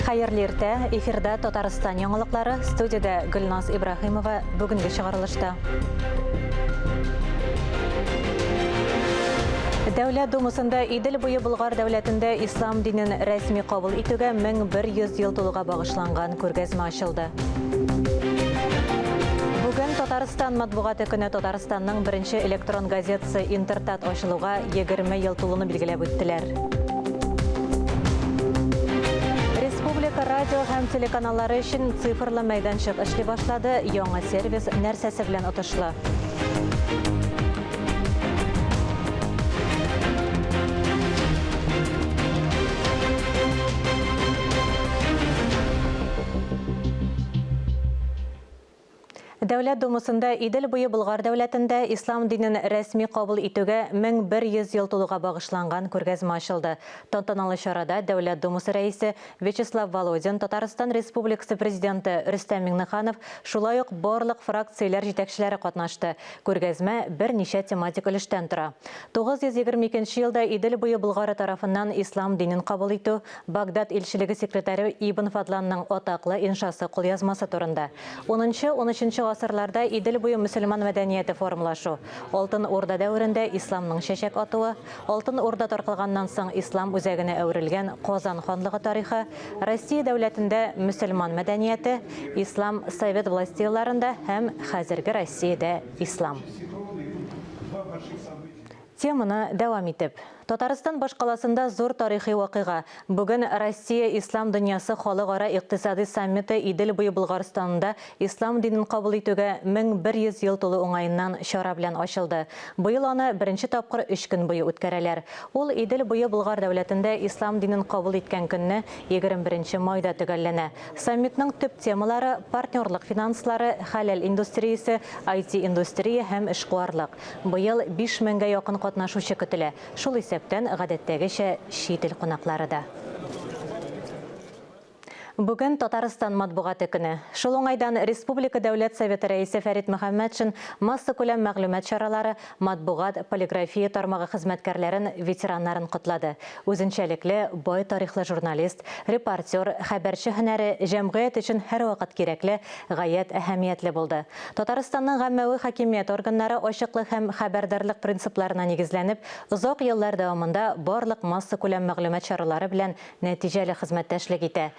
Хәерле иртә! Эфирда Татарстан яңалыклары, студиядә Гөлназ Ибраһимова бүгенге чыгарылышта. Дәүләт Думасында Идел буе Болгар дәүләтендә ислам динен рәсми кабул итүгә 1100 ел тулуга багышланган күргәзмә ачылды. Бүген Татарстан матбугаты көне Татарстанның беренче электрон газетасы Интертат ачылуга 20 ел тулуны билгеләп үттеләр. Республика радио һәм телеканаллары өчен цифрлы мәйданчык эшли башлады. Яңа сервис нәрсәсе белән отышлы? Дәүләт Думасында Идел буе Болгар дәүләтендә ислам динен рәсми кабул итүгә 1100 ел тулуга багышланган күргәзмә ачылды. Тантаналы чарада Дәүләт Думасы Рәисе Вячеслав Володин, Татарстан Республикасы Президенты Рөстәм Миңнеханов, шулай ук барлык фракцияләр җитәкчеләре катнашты. Күргәзмә берничә тематик өлештән тора. 922 нче елда Идел буе Болгары тарафыннан ислам динен кабул итү, Багдад илчелеге секретаре Ибн Фадланның атаклы иншасы кулъязмасы турында. Унынчы-унөченче гасырларда Идел буе мөселман мәдәнияте формалашу, Алтын Урда дәверендә исламның чәчәк атуы, Алтын Урда таркалганнан соң ислам үзәгенә әверелгән Казан ханлыгы тарихы, Россия дәүләтендә мөселман мәдәнияте, ислам совет власте елларында һәм хәзерге Россиядә ислам. Теманы дәвам итеп. Татарстан башкаласында зур тарихи вакыйга. Бүген Россия ислам дөньясы халыкара икътисадый саммиты Идел буе Болгарстанында ислам динен кабул итүгә 1100 ел тулу уңаеннан чара белән ачылды. Быел аны беренче тапкыр өч көн буе үткәрәләр. Ул Идел буе Болгар дәүләтендә ислам динен кабул иткән көнне, 21 майда төгәлләнә. Саммитның төп темалары, партнерлык финанслары, хәләл индустриясе, IT-индустрия һәм эшкуарлык. Быел 5 меңгә якын катнашучы көтелә, шул исәптән, гадәттәгечә, чит ил кунаклары да. Бүген Татарстан матбугаты көне. Шул уңайдан республика Дәүләт Советы Рәисе Фәрит Мөхәммәтшин массакүләм мәгълүмат чаралары, матбугат, полиграфия тармагы хезмәткәрләрен, ветераннарын котлады. Үзенчәлекле, бай тарихлы журналист, репортер, хәбәрче һөнәре җәмгыять өчен һәрвакыт кирәкле, гаять әһәмиятле булды. Татарстанның гаммәви хакимият органнары ачыклык һәм хәбәрдарлык принципларына нигезләнеп, озак еллар дәвамында барлык массакүләм мәгълүмат чаралары белән нәтиҗәле хезмәттәшлек итә.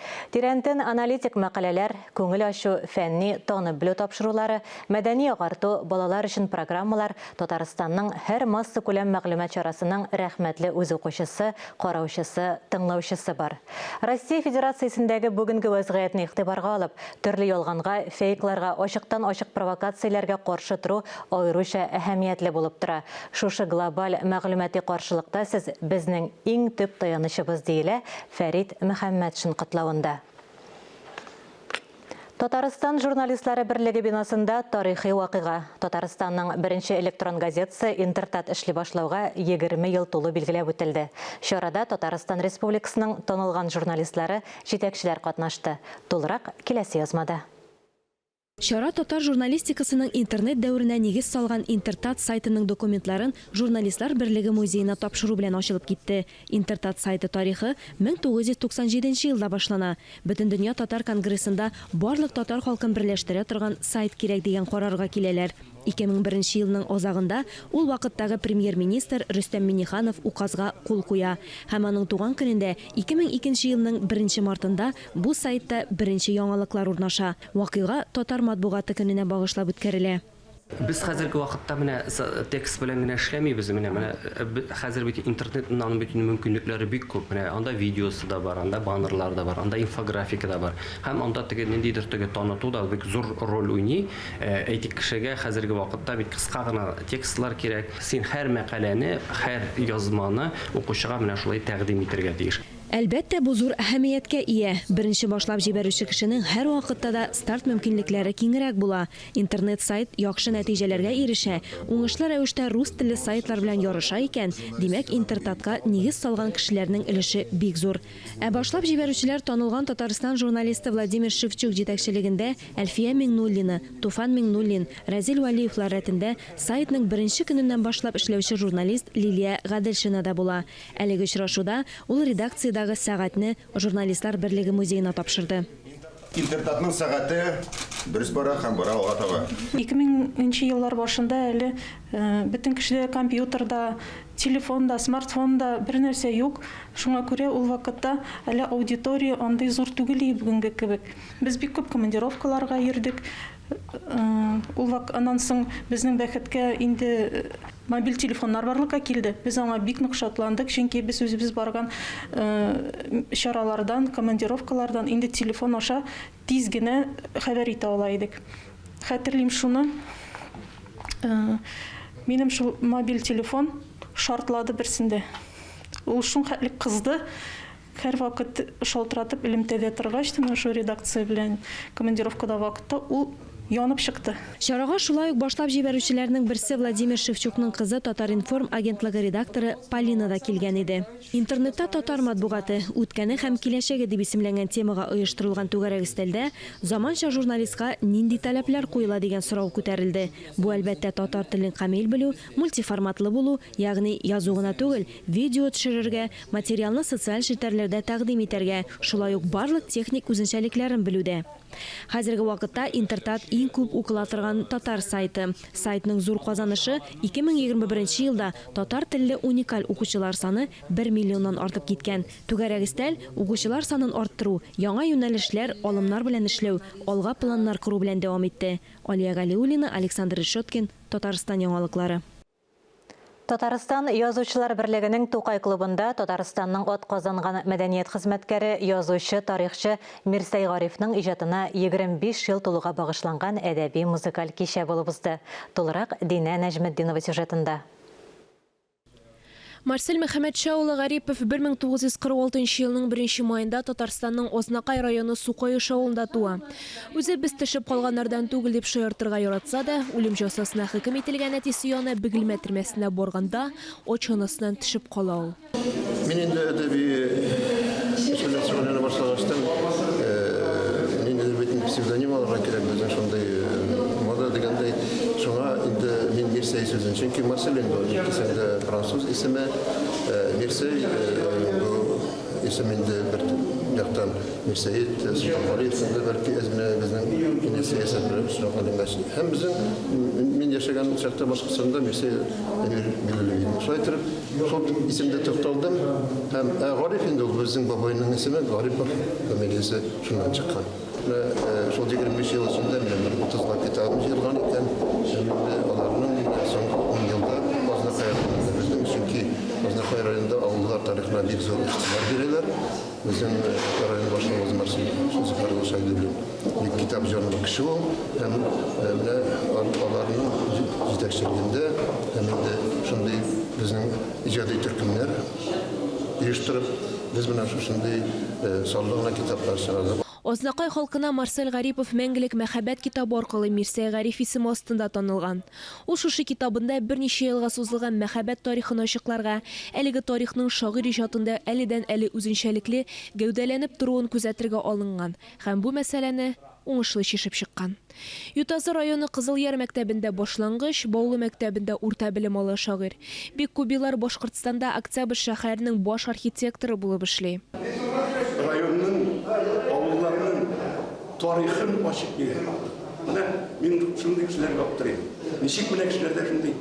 Тирәнтен аналитик мәкаләләр, күңел ачу, фәнни, танып белү тапшырулары, мәдәни-агарту, балалар өчен программалар Татарстанның һәр массакүләм мәгълүмат чарасының рәхмәтле үз укучысы, караучысы, тыңлаучысы бар. Россия Федерациясендәге бүгенге вәзгыятьне игътибарга алып, төрле ялганга, фейкларга, ачыктан-ачык провокацияләргә каршы тору аеруча әһәмиятле булып тора. Шушы глобаль мәгълүмати каршылыкта сез безнең иң төп таянычыбыз, диелә Фәрит Мөхәммәтшин котлавында. Татарстан Журналистлары берлеге бинасында тарихи вакыйга. Татарстанның беренче электрон газетасы Интертат эшли башлауга 20 ел тулу билгеләп үтелде. Чарада Татарстан Республикасының танылган журналистлары, җитәкчеләр катнашты. Тулырак киләсе язмада. Чара татар журналистикасының интернет дәверенә нигез салган Интертат сайтының документларын Журналистлар берлеге музеена тапшыру белән ачылып китте. Интертат сайты тарихы 1997 нче елда башлана. Бөтендөнья татар конгрессында барлык татар халкын берләштерә торган сайт кирәк дигән карарга киләләр. 2001 нче елның азагында ул вакыттагы премьер-министр Рөстәм Миңнеханов указга кул куя. Һәм аның туган көнендә, 2002 нче елның беренче мартында бу сайтта беренче яңалыклар урнаша. Вакыйга Татар матбугаты көненә багышлап үткәрелә. Без хәзерге вакытта менә текст белән генә эшләмибез. Менә менә хәзер бит интернетның аның бит мөмкинлекләре бик күп. Менә анда видеосы да бар, анда баннерлар да бар, анда инфографика да бар. Һәм анда теге ниндидер теге таныту да бик зур роль уйный. Әйтик, кешегә хәзерге вакытта бит кыска гына текстлар кирәк. Син һәр мәкаләне, һәр язманы укучыга менә шулай тәкъдим итәргә тиеш. Әлбәттә, бу зур әһәмияткә ия. Беренче башлап җибәрүче кешенең һәрвакытта да старт мөмкинлекләре киңрәк була. Интернет-сайт яхшы нәтиҗәләргә ирешә, уңышлы рәвештә рус телле сайтлар белән ярыша икән, димәк, Интертатка нигез салган кешеләрнең өлеше бик зур. Ә башлап җибәрүчеләр танылган Татарстан журналисты Владимир Шевчук җитәкчелегендә Әлфия Миңнуллина, Туфан Миңнуллин, Разил Вәлиевлар рәтендә сайтның беренче көненнән башлап эшләүче журналист Лилия Гаделшина да була. Әлеге очрашуда ул редакциядә. музейдагы сәгатьне Журналистлар берлеге музеена тапшырды. Интертатның сәгате дөрес бара һәм бара алга таба. 2000 нче еллар башында әле бөтен кешедә компьютер да, телефон да, смартфон да, бернәрсә юк. Шуңа күрә ул вакытта әле аудитория андый зур түгел иде бүгенге кебек. Без бик күп командировкаларга йөрдек. Ул вак аннан соң безнең бәхеткә инде мобиль телефоннар барлыкка килде. Без аңа бик нык шатландык, чөнки без үзебез барган чаралардан, командировкалардан инде телефон аша тиз генә хәбәр итә ала идек. Хәтерлим шуны, минем шул мобиль телефон шартлады берсендә. Ул шул хәтле кызды, һәрвакыт шалтыратып элемтәдә торгач, менә шул редакция белән командировкада вакытта ул янып чыкты. Чарага шулай ук башлап җибәрүчеләрнең берсе Владимир Шевчукның кызы, Татар-информ агентлыгы редакторы Полина да килгән иде. Интернетта татар матбугаты: үткәне һәм киләчәге дип исемләнгән темага оештырылган түгәрәк өстәлдә заманча журналистка нинди таләпләр куела дигән сорау күтәрелде. Бу, әлбәттә, татар телен камил белү, мультиформатлы булу, ягъни язу гына түгел, видео төшерергә, материалны социаль челтәрләрдә тәкъдим итәргә, шулай ук барлык техник үзенчәлекләрен белү дә. Хәзерге вакытта Интертат иң күп укыла торган татар сайты. Сайтның зур казанышы: 2021 елда татар телле уникаль укучылар саны 1 миллионнан артып киткән. Түгәрәк өстәл укучылар санын арттыру, яңа юнәлешләр, алымнар белән эшләү, алга планнар кору белән дәвам итте. Алия Галиуллина, Александр Решеткин, Татарстан яңалыклары. Татарстан Язучылар берлегенең Тукай клубында Татарстанның атказанган мәдәният хезмәткәре, язучы, тарихчы Мирсәй Гарифның иҗатына 25 ел тулуга багышланган әдәби музыкаль кичә булып узды. Тулырак Динә Нәҗметдинова сюжетында. Марсель Мөхәммәтша улы Гарипов 1946 елның 1 маенда Татарстанның Азнакай районы Сукояш авылында туа. Үзе без төшеп калганнардан түгел дип шаяртырга яратса да, үлем җәзасына хөкем ителгән әтисе янына Бөгелмә төрмәсенә барганда ач анасыннан төшеп кала ул. Мин инде әдәби эш белән шөгыльләнә башлагачтан, ниндидер бит псевдоним алырга кирәк, безнең шундый мода дигәндәй, шуңа инде мин Мирсәй сүзен, чөнки Марсель инде ул икесен дә француз исеме, Мирсәй бу исем инде бер яктан Мирсәет Солтангалиев инде бәлки әз генә безнең инде сәясәт белән очраган дигәч. Һәм безнең мин яшәгән чакта Башкортстанда Мирсәй әмир билгеле иде. Шулай итеп, шул исемдә тукталдым. Һәм Гариф инде ул безнең бабайның исеме, Гарипов фамилиясе шуннан чыккан. Менә шул 25 ел эчендә менә бер 30лап китабым җыелган икән. Һәм инде аларның менә соңгы 10 елда Азнакай районында безнең, чөнки Азнакай районында авыллар тарихына бик зур игътибар бирәләр. Безнең район башлыгыбыз Марсель Зөфәр улы Шәйдуллин бик китап җанлы кеше ул. Һәм менә аларның җитәкчелегендә һәм инде шундый безнең иҗади төркемнәр оештырып, без менә шушындый саллы гына китаплар чыгардык. Азнакай халкына Марсель Гарипов Мәңгелек мәхәббәт китабы аркылы Мирсәй Гариф исеме астында танылган. Ул шушы китабында берничә елга сузылган мәхәббәт тарихын ачыкларга, әлеге тарихның шагыйрь иҗатында әледән-әле үзенчәлекле гәүдәләнеп торуын күзәтергә алынган һәм бу мәсьәләне уңышлы чишеп чыккан. Ютазы районы Кызыл Яр мәктәбендә башлангыч, Баулы мәктәбендә урта белем ала шагыйрь. Бик күп еллар Башкортстанда Октябрь шәһәренең баш архитекторы булып эшли. Районның, авылларның тарихын ачып бирә. Менә мин шундый кешеләргә аптырыйм. Ничек менә кешеләрдә шундый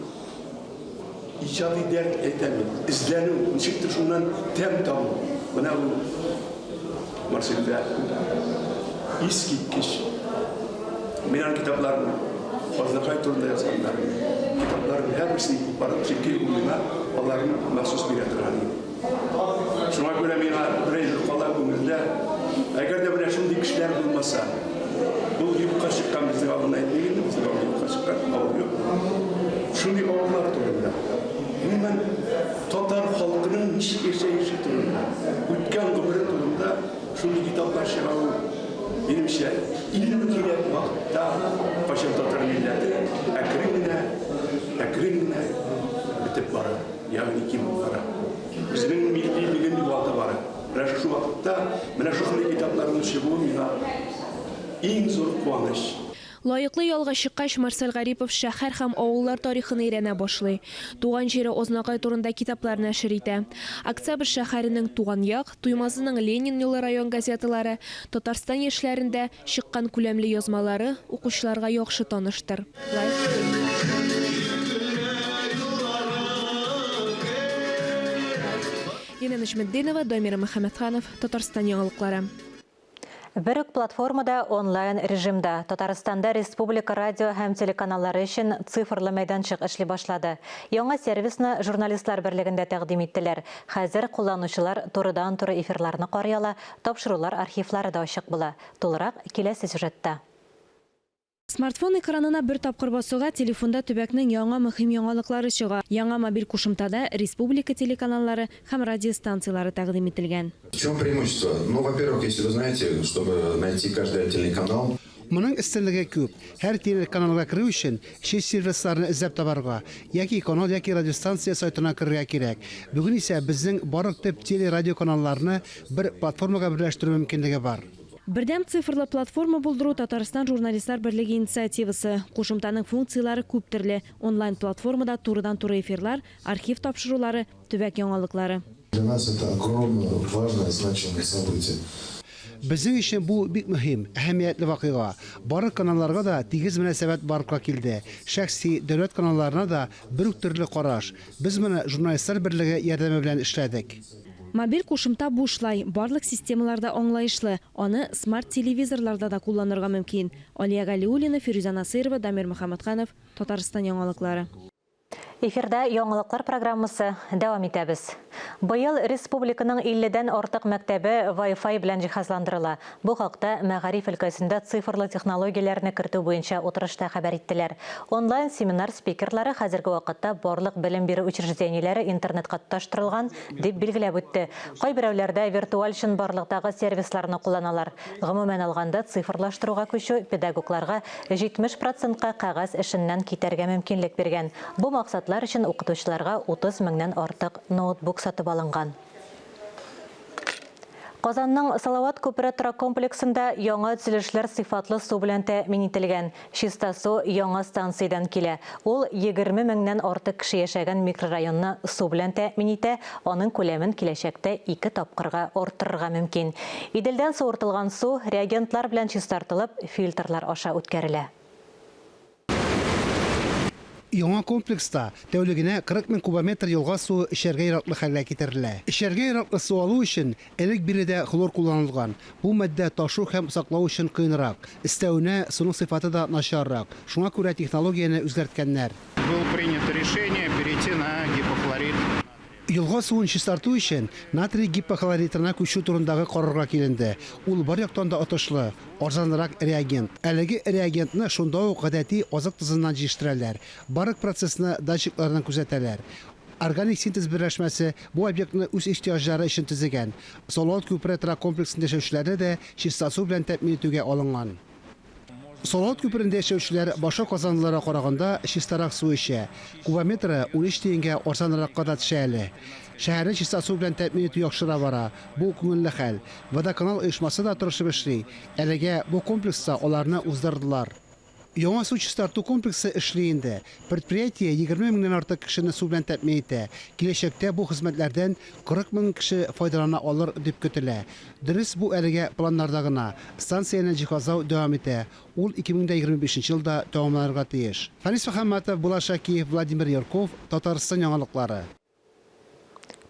иҗади дәрт әйтәм мин, эзләнү, ничектер шуннан тәм табу. Менә бу Марсельдә искиткеч. Мин аның китапларын, Азнакай турында язганнарын, китапларын һәрберсен укып бардым, чөнки ул миңа аларны махсус бирә торган иде. Шуңа күрә миңа бер әйбер кала күңелдә, әгәр дә менә шундый кешеләр булмаса, ул юкка чыккан безнең авылны әйтмик инде, безнең авыл юкка чыккан, авыл юк. Шундый авыллар турында, гомумән, татар халкының ничек яшәеше турында, үткән гомере турында шундый китаплар чыгару, минемчә, иң кирәк вакытта, кайчан татар милләте әкрен генә, әкрен генә бетеп бара, ягъни кимеп бара. Үзенең миллилеген югалта бара. Менә шушы вакытта, менә шушындый китапларның чыгуы миңа иң зур куаныч. Лаеклы ялга чыккач, Марсель Гарипов шәһәр һәм авыллар тарихын өйрәнә башлый. Туган җире Ознакай турында китаплар нәшер итә. Октябрь шәһәренең Туган як, Туймазының Ленин юлы район газеталары, Татарстан яшьләрендә чыккан күләмле язмалары укучыларга яхшы таныштыр. Динә Нәҗметдинова, Дамира Мөхәммәтханов, Татарстан яңалыклары. Бер үк платформада онлайн режимда Татарстанда республика радио һәм телеканаллары өчен цифрлы мәйданчык эшли башлады. Яңа сервисны Журналистлар берлегендә тәкъдим иттеләр. Хәзер кулланучылар турыдан-туры эфирларны карый ала, тапшырулар архивлары да ачык була. Тулырак киләсе сюжетта. Смартфон экранына бер тапкыр басуга, телефонда төбәкнең яңа мөһим яңалыклары чыга. Яңа мобиль кушымтада республика телеканаллары һәм радиостанцияләре тәкъдим ителгән. В чем преимущество? Ну, во-первых, если вы знаете, чтобы найти каждый отдельный канал. Моның өстенлеге күп. Һәр телеканалга керү өчен чит сервисларны эзләп табарга яки канал яки радиостанция сайтына керергә кирәк. Бүген исә безнең барлык төп теле-радиоканалларны бер платформага берләштерү мөмкинлеге бар. Бердәм цифрлы платформа булдыру Татарстан Журналистлар берлеге инициативасы. Кушымтаның функцияләре күп төрле. Онлайн-платформада турыдан-туры эфирлар, архив тапшырулары, төбәк яңалыклары. Для нас это огромное, важное, значимое событие. Безнең өчен бу бик мөһим, әһәмиятле вакыйга. Барлык каналларга да тигез мөнәсәбәт барлыкка килде. Шәхси, дәүләт каналларына да бер үк төрле караш. Без моны Журналистлар берлеге ярдәме белән эшләдек. Мобиль кушымта бушлай, барлык системалар да аңлаешлы, аны смарт-телевизорларда да кулланырга мөмкин. Алия Галиуллина, Фирүзә Насыйрова, Дамир Мөхәммәтханов, Татарстан яңалыклары. Эфирда яңалыклар программасы дәвам итәбез. Быел республиканың 50 дән артык мәктәбе Wi-Fi белән җиһазландырыла. Бу хакта мәгариф өлкәсендә цифрлы технологияләрне кертү буенча утырышта хәбәр иттеләр. Онлайн-семинар спикерлары хәзерге вакытта барлык белем бирү учреждениеләре интернетка тоташтырылган, дип билгеләп үтте. Кайберәүләрдә виртуаль чынбарлыктагы сервисларны кулланалар. Гомумән алганда, цифрлаштыруга күчү педагогларга 70 процентка кәгазь эшеннән китәргә мөмкинлек биргән. Бу максатлар өчен укытучыларга 30 меңнән артык ноутбук сатып алынган. Казанның Салават күпере торак комплексында яңа төзелешләр сыйфатлы су белән тәэмин ителгән. Чиста су яңа станциядән килә. Ул 20 меңнән артык кеше яшәгән микрорайонны су белән тәэмин итә, аның күләмен киләчәктә ике тапкырга арттырырга мөмкин. Иделдән суыртылган су реагентлар белән чистартылып, фильтрлар аша үткәрелә. Яңа комплекста тәүлегенә 40 мең кубометр елга суы эчәргә яраклы хәлгә китерелә. Эчәргә яраклы су алу өчен элек биредә хлор кулланылган. Бу матдә ташу һәм саклау өчен кыенрак. Өстәвенә, суның сыйфаты да начаррак. Шуңа күрә технологияне үзгәрткәннәр. Было принято решение перейти на гипохлорит. Елга суын чистарту өчен натрий гипохлоритрына күчү турындагы карарга киленде. Ул бар яктан да отышлы, арзанрак реагент. Әлеге реагентны шунда ук гадәти азык тозыннан җитештерәләр. Барлык процессны датчиклардан күзәтәләр. Органик синтез берләшмәсе бу объектны үз ихтыяҗлары өчен төзегән. Салават күпере торак комплексында яшәүчеләрне дә чиста су белән тәэмин итүгә алынган. Салават күперендә яшәүчеләр башка казанлыларга караганда чистарак су эчә. Кубометры 13 тиенгә арзанракка да төшә әле. Шәһәрне чиста су белән тәэмин итү яхшыра бара. Бу күңелле хәл. Водоканал оешмасы да тырышып эшли. Әлегә бу комплекста аларны уздырдылар. Яңа су чистарту комплексы эшли инде. Предприятие 20 меңнән артык кешене су белән тәэмин итә. Киләчәктә бу хезмәтләрдән 40 мең кеше файдалана алыр дип көтелә. Дөрес, бу әлегә планнарда гына. Станцияне җиһазлау дәвам итә. Ул 2025 елда тәмамланырга тиеш. Фәнис Мөхәммәтов, Булат Шакиев, Владимир Ярков, Татарстан яңалыклары.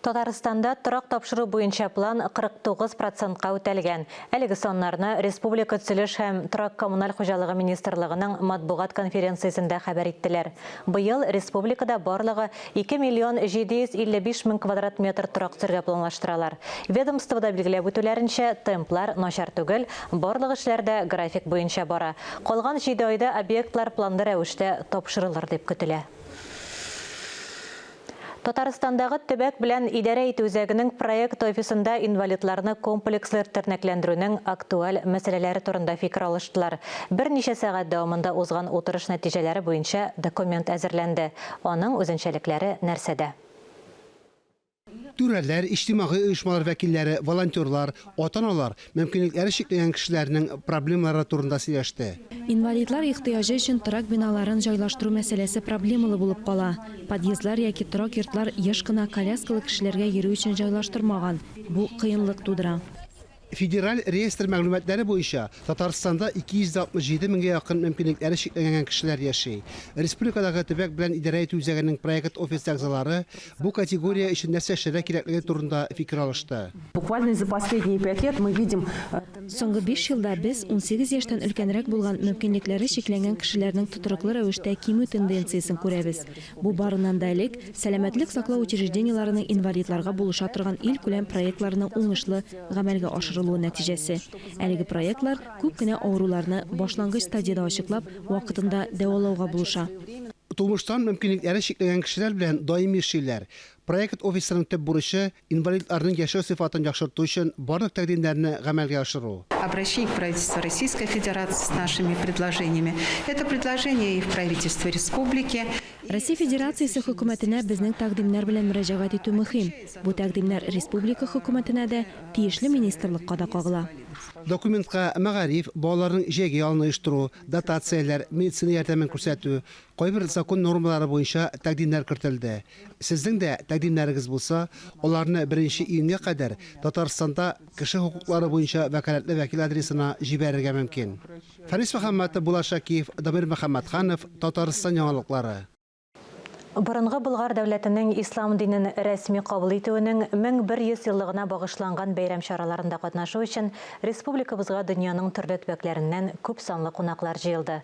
Татарстанда торак тапшыру буенча план 49 процентка үтәлгән. Әлеге саннарны Республика төзелеш һәм торак-коммуналь хуҗалыгы министрлыгының матбугат конференциясендә хәбәр иттеләр. Быел республикада барлыгы 2 миллион 755 мең квадрат метр торак төзергә планлаштыралар. Ведомствода билгеләп үтүләренчә, темплар начар түгел, барлык эшләр дә график буенча бара. Калган 7 айда объектлар планлы рәвештә тапшырылыр дип көтелә. Татарстандагы төбәк белән идарә итү үзәгенең проект офисында инвалидларны комплекслы тернәкләндерүнең актуаль мәсьәләләре турында фикер алыштылар. Берничә сәгать дәвамында узган утырыш нәтиҗәләре буенча документ әзерләнде. Аның үзенчәлекләре нәрсәдә? Түрәләр, иҗтимагый оешмалар вәкилләре, волонтерлар, ата-аналар мөмкинлекләре чикләнгән кешеләрнең проблемалары турында сөйләште. Инвалидлар ихтыяҗы өчен торак биналарын җайлаштыру мәсьәләсе проблемалы булып кала. Подъездлар яки торак йортлар еш кына коляскалы кешеләргә йөрү өчен җайлаштырмаган, бу кыенлык тудыра. Федераль реестр мәгълүматлары буенча, Татарстанда 267 меңгә якын мөмкинлекләре чикләнгән кешеләр яши. Республикадагы төбәк белән идарә итү үзәгенең проект офисы әгъзалары бу категория өчен нәрсә эшләргә кирәклеге турында фикер алышты. Буквально за последние пять лет мы видим. Соңгы биш елда без 18 яшьтән өлкәнрәк булган мөмкинлекләре чикләнгән кешеләрнең тотрыклы рәвештә кимү тенденциясен күрәбез. Бу барыннан да элек, сәламәтлек саклау учреждениеләренең инвалидларга булыша торган илкүләм проектларының уңышлы гамәлгә ашырылуы нәтиҗәсе. Әлеге проектлар күп кенә авыруларны башлангыч стадиядә ачыклап, вакытында дәвалауга булыша. Тумыштан мөмкинлекләре чикләнгән кешеләр белән даими эшлиләр. Проект офисының төп бурычы, инвалидларның яшәү сыйфатын яхшырту өчен барлык тәкъдимнәрне гамәлгә ашыру. Обращение к правительству Российской Федерации с нашими предложениями. Это предложение и в правительство республики. Россия Федерациясе Хөкүмәтенә безнең тәкъдимнәр белән мөрәҗәгать итү мөһим. Бу тәкъдимнәр республика Хөкүмәтенә дә, тиешле министрлыкка да кагыла. Документка мәгариф, балаларның җәйге ялын оештыру, дотацияләр, медицина ярдәмен күрсәтү, кайбер закон нормалары буенча тәкъдимнәр кертелде. Сезнең дә тәкъдимнәрегез булса, аларны беренче июньгә кадәр Татарстанда кеше хокуклары буенча вәкаләтле вәкил адресына җибәрергә мөмкин. Фәнис Мөхәммәтов, Булат Шакиев, Дамир Мөхәммәтханов, Татарстан яңалыклары. Борынгы Болгар дәүләтенең ислам динен рәсми кабул итүенең 1100 еллыгына багышланган бәйрәм чараларында катнашу өчен республикабызга дөньяның төрле төбәкләреннән күп санлы кунаклар җыелды.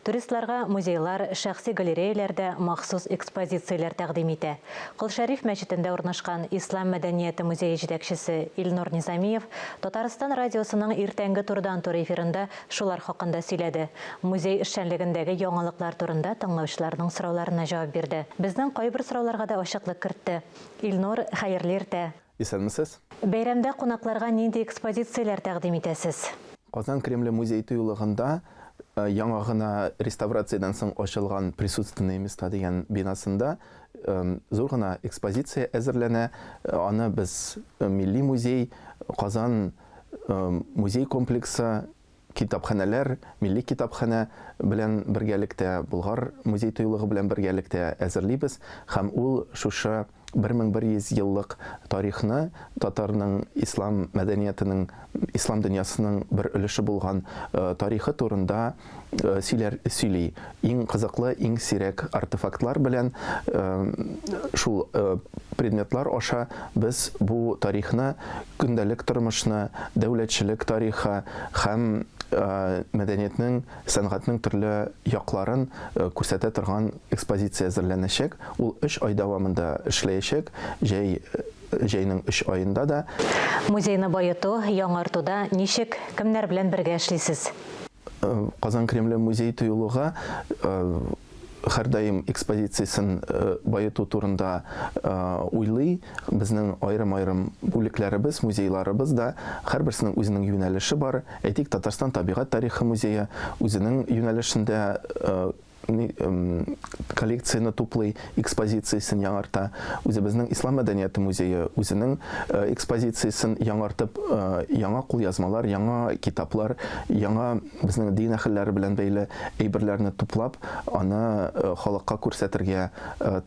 Туристларга музейлар, шәхси галереяләр дә махсус экспозицияләр тәкъдим итә. Кол Шәриф мәчетендә урнашкан Ислам мәдәнияте музее җитәкчесе Илнур Низамиев Татарстан радиосының иртәнге турыдан-туры эфирында шулар хакында сөйләде. Музей эшчәнлегендәге яңалыклар турында тыңлаучыларның сорауларына җавап бирде. Безнең кайбер сорауларга да ачыклык кертте. Илнур, хәерле иртә! Исәнмесез! Бәйрәмдә кунакларга нинди экспозицияләр тәкъдим итәсез? Казан Кремле музей-тыюлыгында яңа гына реставрациядән соң ачылган Присутственные места дигән бинасында зур гына экспозиция әзерләнә. Аны без Милли музей, Казан музей комплексы, китапханәләр, Милли китапханә белән бергәлектә, Болгар музей-тыюлыгы белән бергәлектә әзерлибез һәм ул шушы 1100 еллык тарихны, татарның ислам мәдәниятенең, ислам дөньясының бер өлеше булган тарихы турында сөйләр, сөйли. Иң кызыклы, иң сирәк артефактлар белән шул предметлар аша без бу тарихны, көндәлек тормышны, дәүләтчелек тарихы һәм мәдәниятнең, сәнгатьнең төрле якларын күрсәтә торган экспозиция әзерләнәчәк. Ул өч ай дәвамында эшләячәк, җәй, җәйнең өч аенда да. Музейны баету, яңартуда ничек, кемнәр белән бергә эшлисез? Казан Кремле музей-тыюлыгы һәрдаим экспозициясен баету турында уйлый. Безнең аерым-аерым бүлекләребез, музейларыбыз да һәрберсенең үзенең юнәлеше бар. Әйтик, Татарстан табигать тарихы музее үзенең юнәлешендә коллекцияне туплый, экспозициясен яңарта. Үзебезнең Ислам мәдәнияте музее үзенең экспозициясен яңартып, яңа кулъязмалар, яңа китаплар, яңа безнең дин әһелләре белән бәйле әйберләрне туплап, аны халыкка күрсәтергә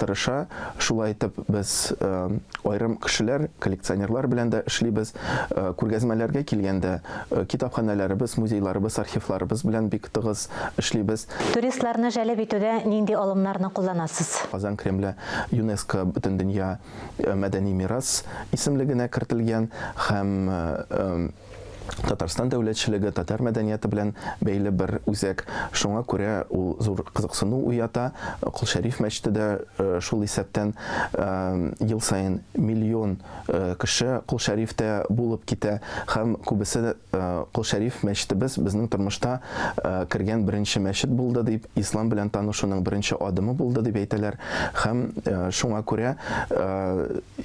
тырыша. Шулай итеп, без аерым кешеләр, коллекционерлар белән дә эшлибез. Күргәзмәләргә килгәндә, китапханәләребез, музейларыбыз, архивларыбыз белән бик тыгыз эшлибез. Туристларны җәлеп итүдә нинди алымнарны кулланасыз? Казан Кремле ЮНЕСКО Бөтендөнья мәдәни мирас исемлегенә кертелгән һәм Татарстан дәүләтчелеге, татар мәдәнияте белән бәйле бер үзәк. Шуңа күрә ул зур кызыксыну уята. Кол Шәриф мәчете дә шул исәптән ел саен миллион кеше Кол Шәрифтә булып китә һәм күбесе Кол Шәриф мәчетебез безнең тормышта кергән беренче мәчет булды дип, ислам белән танышуның беренче адымы булды дип әйтәләр. Һәм шуңа күрә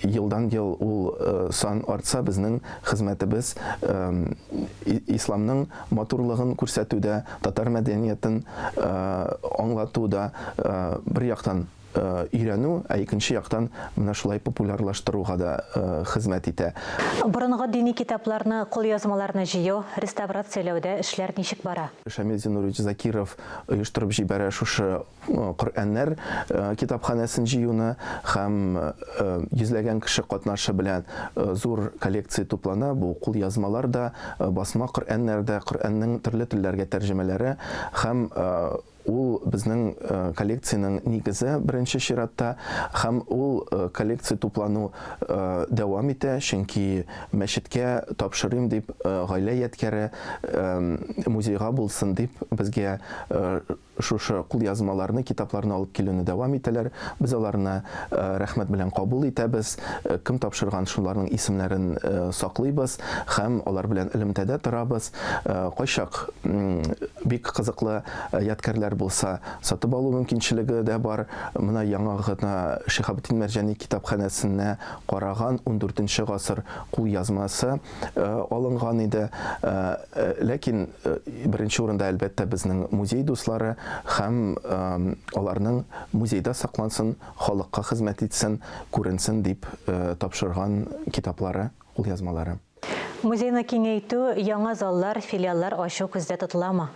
елдан-ел ул сан артса, безнең хезмәтебез исламның матурлыгын күрсәтүдә, татар мәдәниятен аңлатуда бер яктан. өйрәнү, ә икенче яктан менә шулай популярлаштыруга да хезмәт итә. Борынгы дини китапларны, кулъязмаларны җыю, реставрацияләүдә эшләр ничек бара? Шамил Зиннурович Закиров оештырып җибәрә шушы Коръәннәр китапханәсен җыюны һәм йөзләгән кеше катнашы белән зур коллекция туплана. Бу кулъязмалар да, басма Коръәннәр дә, Коръәннең төрле телләргә тәрҗемәләре һәм ул безнең коллекциянең нигезе беренче чиратта һәм ул коллекция туплану дәвам итә, чөнки мәчеткә тапшырыйм дип гаилә ядкәре музейга булсын дип безгә Шушы кулъязмаларны, китапларны алып килүне дәвам итәләр. Без аларны рәхмәт белән кабул итәбез. Кем тапшырган, шуларның исемнәрен саклыйбыз һәм алар белән элемтәдә торабыз. Кайчак бик кызыклы ядкәрләр булса, сатып алу мөмкинчелеге дә бар. Менә яңа гына Шиһабетдин Мәрҗани китапханәсенә караган ундүртенче гасыр кулъязмасы алынган иде. Ләкин беренче урында, әлбәттә, безнең музей дуслары һәм аларның музейда саклансын, халыкка хезмәт итсен, күренсен дип тапшырган китаплары, кулъязмалары. Музейны киңәйтү, яңа заллар, филиаллар ачу күздә тотыламы?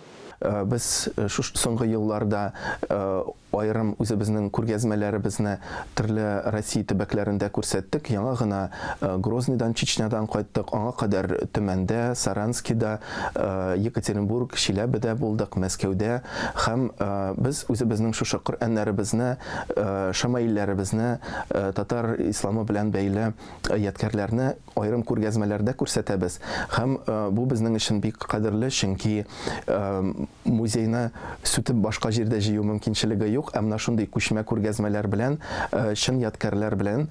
Без шушы соңгы елларда аерым үзебезнең күргәзмәләребезне төрле Россия төбәкләрендә күрсәттек. Яңа гына Грозныйдан, Чечнядан кайттык. Аңа кадәр Төмәндә, Саранскида, Екатеринбург, Чиләбедә булдык, Мәскәүдә. Һәм без үзебезнең шушы Коръәннәребезне, шамаилләребезне, татар исламы белән бәйле ядкәрләрне аерым күргәзмәләрдә күрсәтәбез. Һәм бу безнең өчен бик кадерле, чөнки музейны сүтеп башка җирдә җыю мөмкинчелеге юк, ә менә шундый күчмә күргәзмәләр белән, чын ядкәрләр белән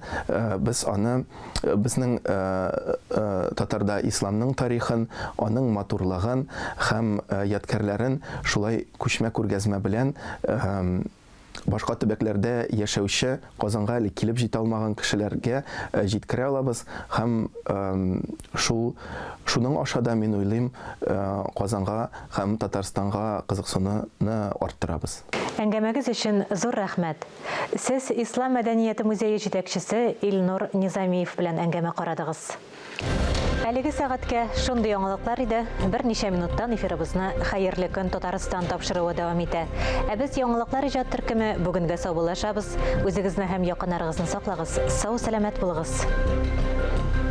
без аны безнең татарда исламның тарихын, аның матурлыгын һәм ядкәрләрен шулай күчмә күргәзмә белән башка төбәкләрдә яшәүче, Казанга әле килеп җитә алмаган кешеләргә җиткерә алабыз һәм шул шуның аша да, мин уйлыйм, Казанга һәм Татарстанга кызыксынуны арттырабыз. Әңгәмәгез өчен зур рәхмәт. Сез Ислам мәдәнияте музее җитәкчесе Илнур Низамиев белән әңгәмә карадыгыз. Әлеге сәгатькә шундый яңалыклар иде. Берничә минуттан эфирыбызны Хәерле көн Татарстан тапшыруы дәвам итә. Ә без яңалыклар иҗат төркеме бүгенгә саубуллашабыз. Үзегезне һәм якыннарыгызны саклагыз. Сау-сәламәт булыгыз.